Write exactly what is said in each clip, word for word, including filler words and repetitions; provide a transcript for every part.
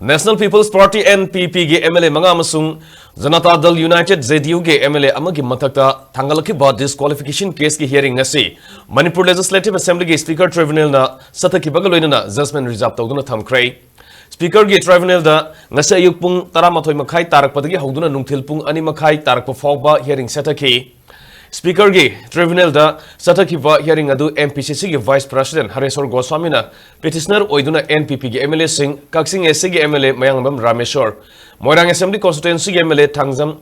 National People's Party, N P P, ꯒꯤ M L A ꯃꯉꯥ ꯑꯃꯁꯨꯡ Janata Dal United, J D U, ꯒꯤ M L A ꯑꯃꯒꯤ ꯃꯊꯛꯇ ꯊꯥꯡꯒꯠꯂꯛꯈꯤꯕ disqualification case ꯀꯤ hearing ꯉꯁꯤ Manipur Legislative Assembly ꯒꯤ Speaker Tribunal ꯅ ꯆꯠꯊꯈꯤꯕꯒ ꯂꯣꯏꯅꯅ judgment reserve ꯇꯧꯗꯨꯅ ꯊꯝꯈ꯭ꯔꯦ꯫ Speaker ꯒꯤ tribunal ꯗ ꯉꯁꯤ ꯑꯌꯨꯛ ꯄꯨꯡ ꯇꯔꯥꯃꯥꯊꯣꯏ ꯃꯈꯥꯏ ꯇꯥꯔꯛꯄꯗꯒꯤ ꯍꯧꯗꯨꯅ ꯅꯨꯡꯊꯤꯜ ꯄꯨꯡ ꯑꯅꯤ ꯃꯈꯥꯏ ꯇꯥꯔꯛꯄ ꯐꯥꯎꯕ hearing ꯆꯠꯊꯈꯤ꯫ Speaker ꯒꯤ tribunal ꯗ ꯆꯠꯊꯈꯤꯕ hearing ꯑꯗꯨ M P C C ꯒꯤ Vice President ꯍꯔꯦꯁ꯭ꯋꯔ ꯒꯣꯁ꯭ꯋꯥꯃꯤꯅ petitioner ꯑꯣꯏꯗꯨꯅ N P P ꯒꯤ M L A ꯁꯤꯡ, ꯀꯛꯆꯤꯡ A C ꯒꯤ M L A Mayanglambam ꯔꯥꯃꯦꯁ꯭ꯋꯔ, Moirang Assembly Constituency ꯒꯤ M L A Thangjam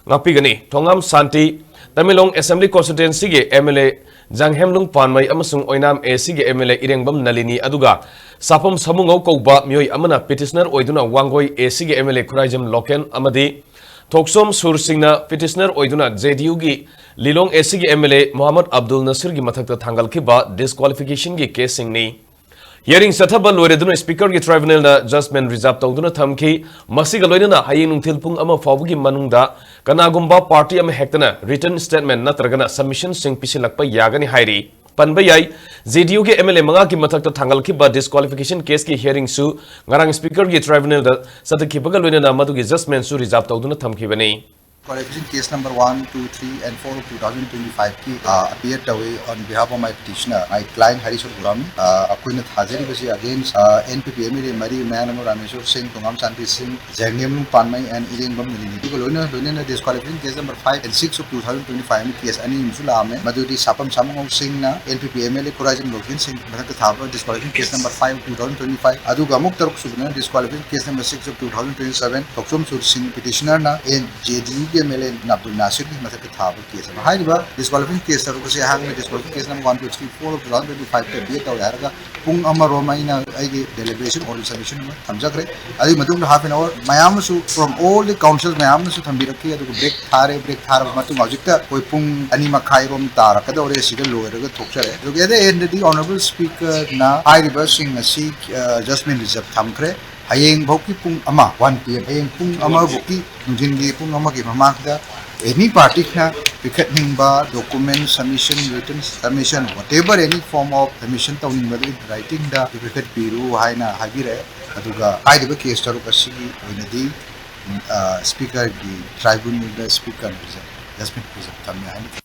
ꯉꯥꯛꯄꯤꯒꯅꯤ, Thongam Shanti, Tamenglong Assembly Constituency ꯒꯤ M L A ꯖꯥꯡꯍꯦꯝꯂꯨꯡ ꯄꯥꯟꯃꯩ ꯑꯃꯁꯨꯡ ꯑꯣꯏꯅꯥꯝ A C ꯒꯤ M L A ꯏꯔꯦꯡꯕꯝ ꯅꯂꯤꯅꯤ, ꯑꯗꯨꯒ ꯁꯥꯐꯝ ꯁꯥꯃꯨꯉꯧ ꯀꯧꯕ ꯃꯤꯑꯣꯏ ꯑꯃꯅ petitioner ꯑꯣꯏꯗꯨꯅ ꯋꯥꯡꯒꯣꯏ A C ꯒꯤ M L A Khuraijam local ꯑꯃꯗꯤ ꯊꯣꯛꯆꯣꯝ ꯁꯨꯔ ꯁꯤꯡꯅ petitioner ꯑꯣꯏꯗꯨꯅ J D U ꯒꯤ ꯂꯤꯂꯣꯡ A C ꯒꯤ M L A Mohammad Abdul ꯅꯁꯤꯔꯒꯤ ꯃꯊꯛꯇ ꯊꯥꯡꯒꯠꯈꯤꯕ disqualification ꯒꯤ case ꯁꯤꯡꯅꯤ꯫ Hearing ꯆꯠꯊꯕ ꯂꯣꯏꯔꯗꯨꯅ Speaker ꯒꯤ tribunal ꯅ judgment reserve ꯇꯧꯗꯨꯅ ꯊꯝꯈꯤ꯫ ꯃꯁꯤꯒ ꯂꯣꯏꯅꯅ ꯍꯌꯦꯡ ꯅꯨꯡꯊꯤꯜ ꯄꯨꯡ ꯑꯃ ꯐꯥꯎꯕꯒꯤ ꯃꯅꯨꯡꯗ ꯀꯅꯥꯒꯨꯝꯕ party ꯑꯃ ꯍꯦꯛꯇꯅ written statement ꯅꯠꯇ꯭ꯔꯒꯅ submission ꯁꯤꯡ ꯄꯤꯁꯤꯜꯂꯛꯄ ꯌꯥꯒꯅꯤ ꯍꯥꯏꯔꯤ꯫ ꯄꯟꯕ ꯌꯥꯏ, J D U ꯒꯤ M L A ꯃꯉꯥꯒꯤ ꯃꯊꯛꯇ ꯊꯥꯡꯒꯠꯂꯛꯈꯤꯕ disqualification case ꯀꯤ hearing ꯁꯨ ꯉꯔꯥꯡ Speaker ꯒꯤ tribunal ꯗ ꯆꯠꯊꯈꯤꯕꯒ ꯂꯣꯏꯅꯅ ꯃꯗꯨꯒꯤ judgment ꯁꯨ reserve ꯇꯧꯗꯨꯅ ꯊꯝꯈꯤꯕꯅꯤ꯫ Qualification case number one, two, three and four of two thousand twenty-five ꯀꯤ, uh, appear ꯇꯧꯏ on behalf of my petitioner, my client ꯍꯔꯤꯁ꯭ꯋꯔ Goswami. Uh, ꯑꯩꯈꯣꯏꯅ ꯊꯥꯖꯔꯤꯕꯁꯤ against, uh, N P P M L A ꯃꯔꯤ, ꯃꯌꯥꯡꯂꯝꯕꯝ ꯔꯥꯃꯦꯁ꯭ꯋꯔ ꯁꯤꯡ, ꯊꯣꯉꯥꯝ ꯁꯥꯟꯇꯤ ꯁꯤꯡ, ꯖꯥꯡꯍꯦꯝꯂꯨꯡ ꯄꯥꯟꯃꯩ and ꯏꯔꯦꯡꯕꯝ ꯅꯂꯤꯅꯤ꯫ ꯑꯗꯨꯒ ꯂꯣꯏꯅ ꯂꯣꯏꯅꯅ disqualification case number five and six of two thousand twenty-five ꯀꯤ case ꯑꯅꯤ ꯑꯃꯁꯨ ꯂꯥꯛꯑꯝꯃꯦ꯫ ꯃꯗꯨꯗꯤ ꯁꯥꯐꯝ ꯁꯥꯃꯨꯉꯧ ꯁꯤꯡꯅ N P P M L A Khuraijam Loken ꯁꯤꯡ ꯃꯊꯛꯇ ꯊꯥꯕ disqualification case number five of two thousand twenty-five, ꯑꯗꯨꯒ ꯑꯃꯨꯛ ꯇꯔꯨꯛ ꯁꯨꯕꯗꯅ disqualification case number six of two thousand twenty-seven, ꯊꯣꯛꯆꯣꯝ ꯁꯨꯔ ꯁꯤꯡ petitioner ꯅ J D U ꯒꯤ M L A ꯑꯕꯗꯨꯜ ꯅꯥꯁꯤꯔꯒꯤ ꯃꯊꯛꯇ ꯊꯥꯕ case ꯑꯃ꯫ ꯍꯥꯏꯔꯤꯕ disqualification case ꯇꯔꯨꯛ ꯑꯁꯤ ꯑꯍꯥꯟꯕ disqualification case number one, two, three, four of two thousand twenty-five ꯇ appear ꯇꯧꯔꯦ ꯍꯥꯏꯔꯒ ꯄꯨꯡ ꯑꯃꯔꯣꯝ ꯑꯩꯅ ꯑꯩꯒꯤ deliberation oral submission ꯑꯃ ꯊꯝꯖꯈ꯭ꯔꯦ꯫ ꯑꯗꯨꯒꯤ ꯃꯇꯨꯡꯗ half an hour ꯃꯌꯥꯝ ꯑꯃꯁꯨ from all the councils ꯃꯌꯥꯝ ꯑꯃꯁꯨ ꯊꯝꯕꯤꯔꯛꯈꯤ꯫ ꯑꯗꯨꯒ break ꯊꯥꯔꯦ꯫ Break ꯊꯥꯔꯕ ꯃꯇꯨꯡ ꯍꯧꯖꯤꯛꯇ ꯑꯩꯈꯣꯏ ꯄꯨꯡ ꯑꯅꯤ ꯃꯈꯥꯏꯔꯣꯝ ꯇꯥꯔꯛꯀꯗꯧꯔꯦ꯫ ꯁꯤꯗ ꯂꯣꯏꯔꯒ ꯊꯣꯛꯆꯔꯦ꯫ ꯑꯗꯨꯒ at the end ꯗꯗꯤ Honourable Speaker ꯅ ꯍꯥꯏꯔꯤꯕꯁꯤꯡ ꯑꯁꯤ, ꯑ, judgment reserve ꯊꯝꯈ꯭ꯔꯦ꯫ ꯍꯌꯦꯡ ꯐꯥꯎꯒꯤ ꯄꯨꯡ ꯑꯃ, one P M, ꯍꯌꯦꯡ ꯄꯨꯡ ꯑꯃ ꯐꯥꯎꯒꯤ, ꯅꯨꯡꯊꯤꯟꯒꯤ ꯄꯨꯡ ꯑꯃꯒꯤ ꯃꯃꯥꯡꯗ any party ꯅ ꯄꯤꯈꯠꯅꯤꯡꯕ document submission, written submission, whatever any form of submission ꯇꯧꯅꯤꯡꯕꯗꯨ in writing ꯗ ꯄꯤꯈꯠꯄꯤꯔꯨ ꯍꯥꯏꯅ ꯍꯥꯏꯕꯤꯔꯛꯑꯦ꯫ ꯑꯗꯨꯒ ꯍꯥꯏꯔꯤꯕ ꯀꯦꯁ ꯇꯔꯨꯛ ꯑꯁꯤꯒꯤ ꯑꯣꯏꯅꯗꯤ ꯁ꯭ꯄꯤꯀꯔꯒꯤ ꯇ꯭ꯔꯥꯏꯕꯨꯅꯦꯜꯗ ꯁ꯭ꯄꯤꯀꯔꯅ ꯖꯖꯃꯦꯟ ꯄꯤꯖꯕ ꯊꯝꯃꯦ ꯍꯥꯏꯅ